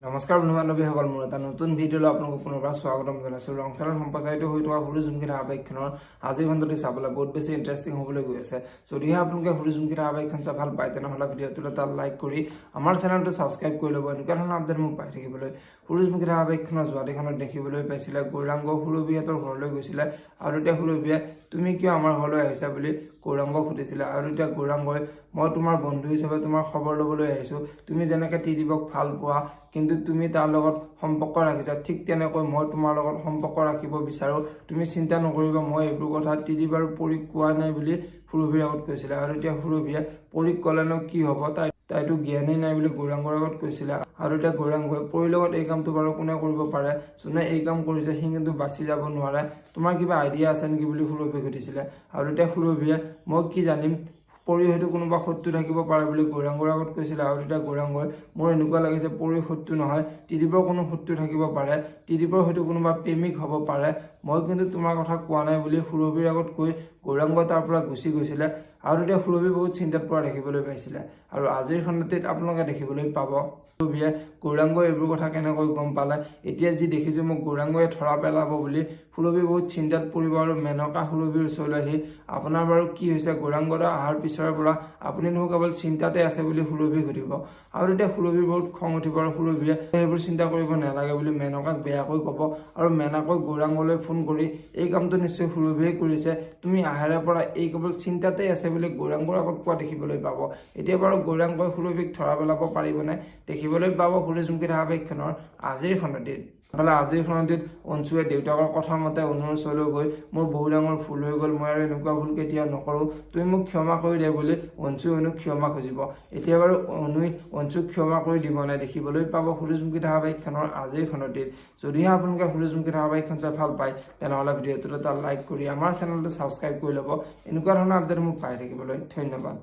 নমস্কাৰ বন্ধু বান্ধৱীসকল, মোৰ এটা নতুন ভিডিঅ'লৈ আপোনালোকক পুনৰবাৰ স্বাগতম জনাইছোঁ। ৰংচালত সম্প্ৰচাৰিত হৈ থকা সূৰুযমুখী ধাৰাবাহিকখনৰ আজিৰ খণ্ডটি চাবলৈ বহুত বেছি ইণ্টাৰেষ্টিং হ'বলৈ গৈ আছে। যদিহে আপোনালোকে সূৰুযমুখী ধাৰাবাহিকখন চাই ভাল পায়, তেনেহ'লে ভিডিঅ'টোত এটা লাইক কৰি আমাৰ চেনেলটো ছাবস্ক্ৰাইব কৰি ল'ব এনেকুৱা ধৰণৰ আপডেট মোক পাই থাকিবলৈ। সূৰুযমুখী ধাৰাবাহিকখনৰ যোৱাদিখনত দেখিবলৈ পাইছিলে, গৌৰাংগ সুৰভিহঁতৰ ঘৰলৈ গৈছিলে আৰু তেতিয়া সুৰভিয়ে "তুমি কিয় আমাৰ ঘৰলৈ আহিছা?" বুলি গৌৰাংগক সুধিছিলে। আৰু তেতিয়া গৌৰাংগই "মই তোমাৰ বন্ধু হিচাপে তোমাৰ খবৰ ল'বলৈ আহিছোঁ। তুমি যেনেকৈ ত্ৰিদীপক ভাল পোৱা, কিন্তু তুমি তাৰ লগত সম্পৰ্ক ৰাখিছা, ঠিক তেনেকৈ মই তোমাৰ লগত সম্পৰ্ক ৰাখিব বিচাৰোঁ। তুমি চিন্তা নকৰিবা, মই এইবোৰ কথা ত্ৰিদীপ আৰু পৰীক কোৱা নাই" বুলি সুৰভিৰ আগত কৈছিলে। আৰু এতিয়া সুৰভিয়ে "পৰীক ক'লেনো কি হ'ব, তাইতো জ্ঞানেই নাই" বুলি গৌৰাংগৰ আগত কৈছিলে। আৰু এতিয়া গৌৰাংগই "পৰীৰ লগত এই কামটো বাৰু কোনে কৰিব পাৰে? যোনে এই কাম কৰিছে, সি কিন্তু বাচি যাব নোৱাৰে। তোমাৰ কিবা আইডিয়া আছে নেকি?" বুলি সুৰভিক সুধিছিলে। আৰু তেতিয়া সুৰভিয়ে "মই কি জানিম, পৰী হয়তো কোনোবা শত্ৰু থাকিব পাৰে" বুলি গৌৰাংগৰ আগত কৈছিলে। আৰু তেতিয়া গৌৰাংগই "মোৰ এনেকুৱা লাগিছে, পৰীৰ শত্ৰু নহয়, ত্ৰিদীপৰ কোনো শত্ৰু থাকিব পাৰে। ত্ৰিদীপৰ হয়তো কোনোবা প্ৰেমিক হ'ব পাৰে। মই কিন্তু তোমাৰ কথা কোৱা নাই" বুলি সুৰভিৰ আগত কৈ গৌৰাংগ তাৰ পৰা গুচি গৈছিলে। আৰু তেতিয়া সুৰভি বহুত চিন্তাত পৰা দেখিবলৈ পাইছিলে। আৰু আজিৰ খণ্ডটিত আপোনালোকে দেখিবলৈ পাব, সুৰভিয়ে গৌৰাংগই এইবোৰ কথা কেনেকৈ গম পালে? এতিয়া যি দেখিছোঁ, মোক গৌৰাংগয়ে ধৰা পেলাব বুলি সুৰভি বহুত চিন্তাত পৰিব। আৰু মেনকা সুৰভিৰ ওচৰলৈ আহি "আপোনাৰ বাৰু কি হৈছে? গৌৰাংগদা অহাৰ পিছৰে পৰা আপুনি দেখোন কেৱল চিন্তাতে আছে" বুলি সুৰভিক সুধিব। আৰু তেতিয়া সুৰভিৰ বহুত খং উঠিব আৰু সুৰভিয়ে "সেইবোৰ চিন্তা কৰিব নালাগে" বুলি মেনকাক বেয়াকৈ ক'ব। আৰু মেনকাই গৌৰাংগলৈ ফোন কৰি "এই কামটো নিশ্চয় সুৰভিয়ে কৰিছে। তুমি আহাৰে পৰা এই কেৱল চিন্তাতে আছে" বুলি গৌৰাংগৰ আগত কোৱা দেখিবলৈ পাব। এতিয়া বাৰু গৌৰাংগই সুৰভিক ধৰা পেলাব পাৰিবনে? দেখিবলৈ পাব সূৰুযমুখী ধাৰাবাহিকখনৰ আজিৰ খণ্ডটিত। ইফালে আজিৰ খণ্ডটিত অঞ্চুৱে দেউতাকৰ কথা মতে অনুৰ ওচৰলৈ গৈ "মোৰ বহুত ডাঙৰ ভুল হৈ গ'ল, মই আৰু এনেকুৱা ভুল কেতিয়াও নকৰোঁ, তুমি মোক ক্ষমা কৰি দে" বুলি অঞ্চুৱে অনুক ক্ষমা খুজিব। এতিয়া বাৰু অনুই অঞ্চুক ক্ষমা কৰি দিব নাই? দেখিবলৈ পাব সূৰুযমুখী ধাৰাবাহিকখনৰ আজিৰ খণ্ডটিত। যদিহে আপোনালোকে সূৰুযমুখী ধাৰাবাহিকখন চাই ভাল পায়, তেনেহ'লে ভিডিঅ'টোত এটা লাইক কৰি আমাৰ চেনেলটো ছাবস্ক্ৰাইব কৰি ল'ব এনেকুৱা ধৰণৰ আপডেট মোক পাই থাকিবলৈ। ধন্যবাদ।